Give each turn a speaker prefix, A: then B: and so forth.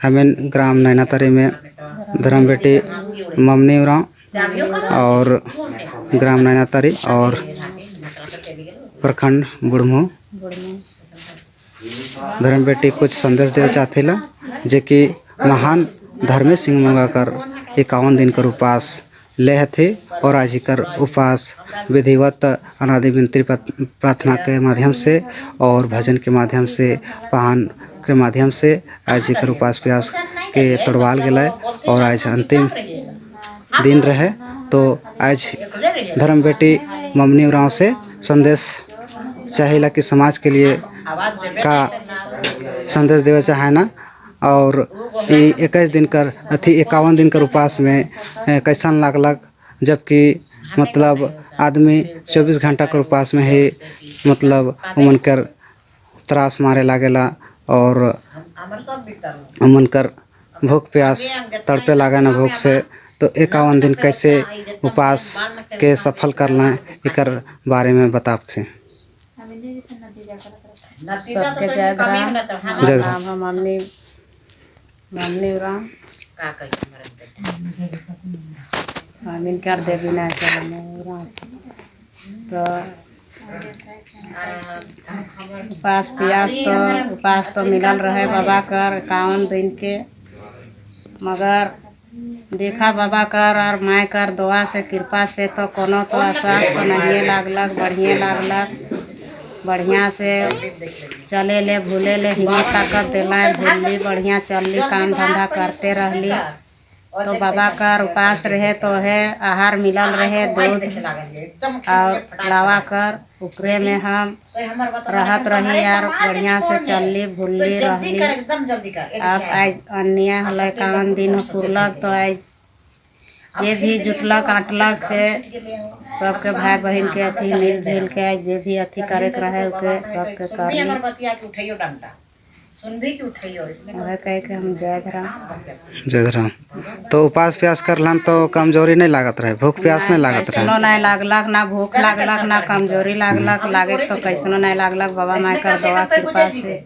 A: हमें ग्राम नैनातरी में धर्म बेटी ममनी उरांव और ग्राम नैनातरी और प्रखंड बुढ़मू। धर्म बेटी कुछ संदेश देवे चाहते ला जे कि महान धर्मेश सिंह मुंगा कर 51 दिन कर उपवास ले थे और आज कर उपवास विधिवत अनादि विनती प्रार्थना के माध्यम से और भजन के माध्यम से, पाहन के माध्यम से आज कर उपवास प्यास के तोड़वाल गया और आज अंतिम दिन रहे। तो आज धर्म बेटी ममनी उरांव से संदेश चाहिला कि समाज के लिए का संदेश देवे चाहे ना और 21 दिन कर अथी 51 दिन कर उपवास में कैसन लागलक, जबकि मतलब आदमी 24 घंटा कर उपवास में ही मतलब उमन कर त्रास मारे लागेला और उमन कर भूख प्यास तड़पे लागे ना भूख से, तो 51 दिन कैसे उपवास के सफल करना, एकर बारे में बताते।
B: सबके जय राम।
A: जय
B: नाम है ममनी, ममनी उरांव। हमीन कर देवी ना उरांव। तो उपास प्यास तो उपास तो मिलल रहे बाबा कर 51 दिन के, मगर देखा बाबा कर और माय कर दुआ से कृपा से तो कोनो तो अस्वस्थ तो नहीं लागलक, बढ़िया लागलक, बढ़िया से चले ले भूले ले हिम्मत ताकत दिला भूलली, बढ़िया चलली, काम धंधा करते रहली। तो बाबा कर उपास रहे तो है आहार मिलल रहे दूध और लावा कर, उकरे में हम रहत रही और बढ़िया से चलली भूलली रहली। अब आज अन्याय हल 51 दिन पुरलक तो आज जे भी जुटलक आटलक से सबके भाई बहन के अथी मिल जुल के आज जे भी अथी करे के रहे ओके सबके करली। वह कह के हम जय राम।
A: जय राम। तो उपवास प्यास करलन तो कमजोरी नहीं लागत रहे, भूख प्यास नहीं लागत रहे?
B: कैसनो नहीं लागलक, ना भूख लागलक ना कमजोरी लागलक, लागे तो कैसनो नहीं लागलक बाबा माई कर दुआ कृपा से।